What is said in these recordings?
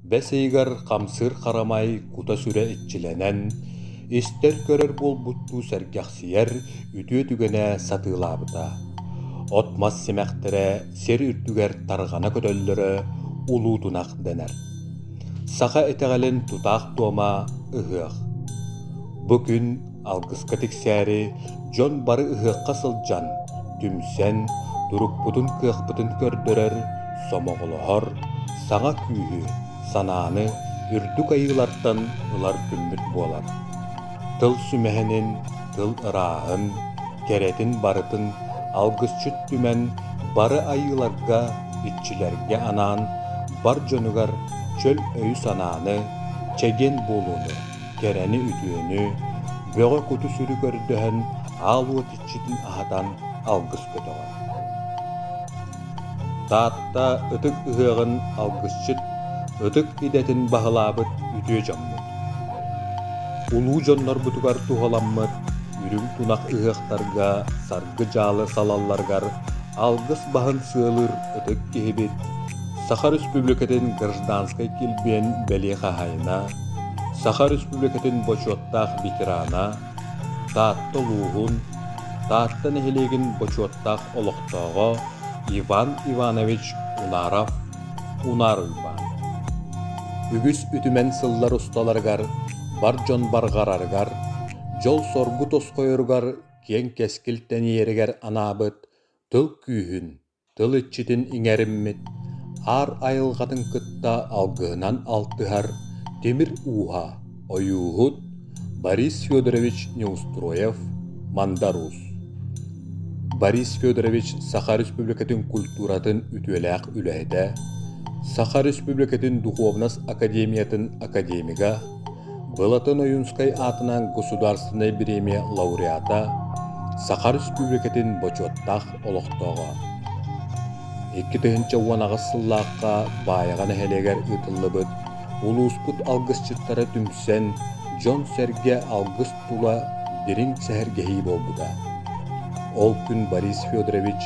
Бэс ыйыгар хамсыыр харамай кута-сүрэ иччилэнэн, истэр-көрөр буолбуттуу сэргэхсийэр үтүө түгэнэ сатыылаабыта. От-мас симэхтэрэ сир үрдүгэр тарҕана көтөллөрө улуу тунах дэнэр. Саха итэҕэлин тутаах туома ыһыах. Бу күн алгыска тиксээри дьон бары ыһыахха сылдьан, түмсэн, турукпутун кыахпытын көрдөрөр, сомоҕолоһор, саҥа күүһү, санааны үрдүк айыылартан ылар күммүт буолар. Тыл сүмэһинин, тыл ырааһын, кэрэтин барытын алгысчыт түмэн бары айыыларга, иччилэргэ анаан бар дьонугар чөл өйү-санааны, чэгиэн буолууну, кэрэни-үтүөнү, бөҕө куту-сүрү көрдөһөн аал уот иччитин аһатан алгыс көтөҕөр. Таатта ытык ыһыаҕын алгысчыт ытык идэтин баһылаабыт үтүө дьоммут. Улуу дьоннорбутугар туһаламмыт үрүҥ тунах ыһыахтарга саргы-дьаалы салалларыгар алгыс баһын сыалыыр ытык киһибит, Саха Республикатын гражданскай килбиэн бэлиэ хаһаайына, Саха Республикатын бочуоттаах ветерана, Таатта улууһун, Таатта нэһилиэгин бочуоттаах олохтооҕо Иван Иванович Унаров, Унаар Уйбаан. Үгүс үтүмэн сыллар усталарыгар бар дьон барҕарарыгар, дьол-соргу тосхойоругар киэҥ кэскил тэнийэригэр анаабыт тыл күүһүн, тыл иччитин иҥэриммит, аар айылҕатын кытта алгыһынан алтыһар тимир ууһа, ойууһут Борис Федорович Неустроев, Мандар Уус. Борис Федорович Саха Республикатын культуратын үтүөлээх үлэһитэ, Саха Республикатын Духовнас Академиятын академига, Былатын Ойуунскай аатынан Государственнай бириэмийэ лауреата, Саха Республикатын бочуоттаах олохтооҕо. 2018 сыллаахха Баайаҕа нэһилиэгэр ыытыллыбыт улууспут алгысчыттара түмсэн, дьон-сэргэ алгыс тула дириҥ сэһэргэһии буолбута. Ол күн Борис Федорович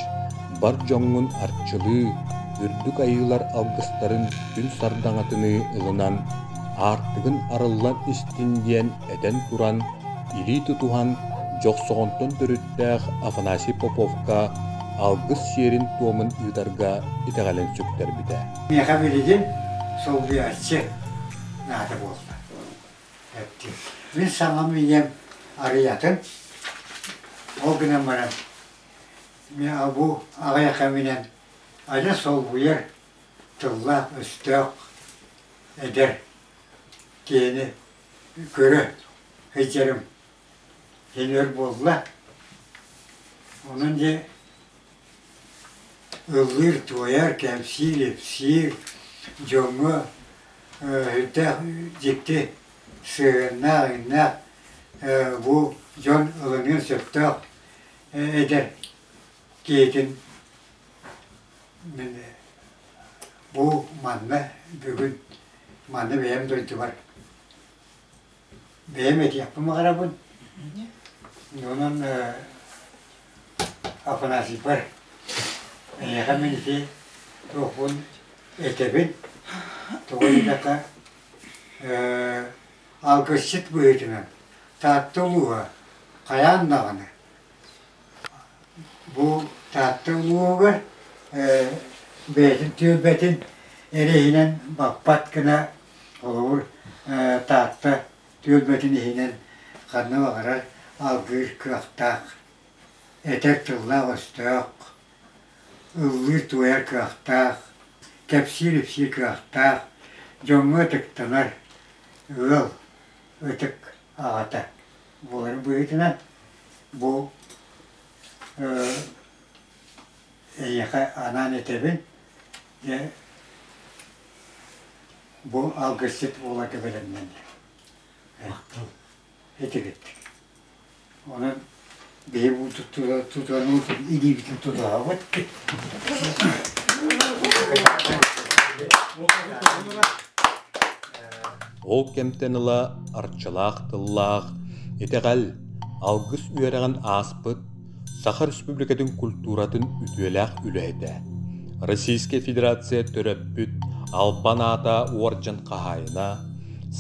бар дьоҥҥун арчылыы, үрдүк айыылар алгыстарын күн сардаҥатыныы ылынан, аартыгын арыллан истин диэн этэн туран, илии тутуһан, Дьохсоҕонтон төрүттээх Афанасий Поповка алгыс сиэрин-туомун ыытарга итэҕэлин сүктэрбитэ. Миэхэ билигин солбуйааччы наада буолла. Мин саҥам ийэм арыйатын, ол гынан баран бу аҕыйах кэминэн адьас солбуйар тыллаах-өстөөх эдэр киһини көрө сылдьарым син өр буолла. Онон дьэ ыллыыр-туойар, кэпсиир-ипсиир дьоҥҥо сүрдээх дьикти сыһыаннаах, иҥнээх бу дьон ылыныан сөптөөх эдэр киһитин мин бу манна бүгүн манна бэйэм дойдубар бэйэм этиэхпин баҕарабын. Онон Афанасийбар эйиэхэ мин ити туохпун этэбин. Тоҕо диэтэххэ алгысчыт быһыытынан Таатта улууһа хайаан даҕаны Бу Таатта улууһугар бэйэтин түөлбэтин эрэ иһинэн баппат гына холобур Таатта түөлбэтин иһинэн ханна баҕарар алгыыр кыахтаах, этэр тыллаах-өстөөх, ыллыыр-туойар кыахтаах, кэпсиир-ипсиир кыахтаах, дьоҥҥо ытыктанар ыал ытык аҕата буоларын быһыытынан бу эйиэхэ анаан этэбин, дьэ бу алгысчыт буоларга бэлэмнэн махтал этигит. Онон биһи бу тутан илиибитин тутуһабыт. Ол кэмтэн ыла арчылаах тыллаах, итэҕэл, алгыс үөрэҕин ааспыт Саха Республикатын культуратын үтүөлээх үлэһитэ, Российскай Федерация төрөппүт Албан аата уордьан хаһаайына,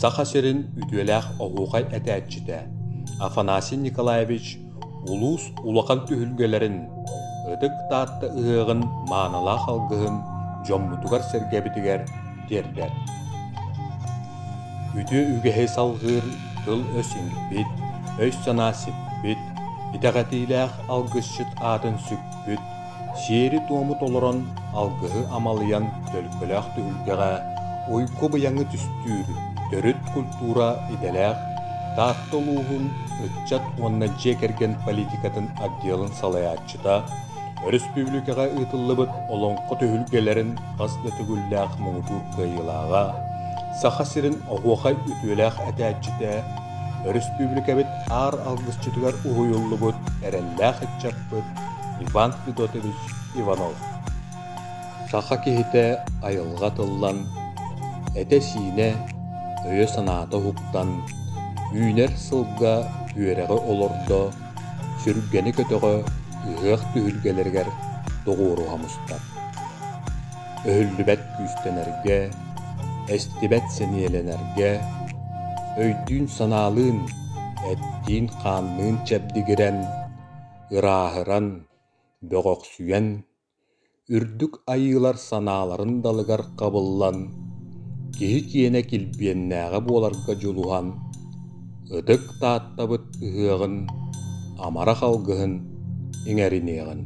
Саха сирин үтүөлээх оһуохай этээччитэ Афанасий Николаевич улуус улахан түһүлгэлэрин, Ытык Таатта ыһыаҕын маанылаах алгыһын дьоммутугар-сэргэбитигэр тиэрдэр. Үтүө үгэһи салҕыыр тыл-өс иҥпит, өй-санаа сиппит, итэҕэтиилээх алгысчыт аатын сүкпүт, сиэри-туому толорон алгыһы амалыйан төлкөлөөх түһүлгэҕэ уйгу-быйаҥы түстүүр төрүт культура идэлээх Таатта улууһун ыччат уонна дьиэ кэргэн политикатын отделын салайааччыта, өрөспүүбүлүкэҕэ ыытыллыбыт олоҥхо түһүлгэлэрин хас да төгүллээх муҥутуур кыайыылааҕа, Саха сирин оһуохай үтүөлээх этээччитэ, өрөспүүбүлүкэбит аар алгысчытыгар уһуйуллубут эрэллээх ыччаппыт Иван Федотович Иванов. Саха киһитэ айылҕа тыллан, этэ-сиинэ, өйө-санаата уһуктан, үүнэр сылга үөрэҕи олордо, сүргэни көтөҕө ыһыах түһүлгэлэригэр тоҕуоруһа мустар. Өһүллүбэт күүстэнэргэ, эстибэт сэниэлэнэргэ, өйдүүн-санаалыын, эттиин-хаанныын чэбдигирэн, ырааһыран, бөҕөхсүйэн, үрдүк айыылар санааларын далыгар хабыллан, киһи киэнэ килбиэннээҕэ буоларга дьулуһан, ытык Тааттабыт ыһыаҕын амарах алгыһын иҥэриниэҕин.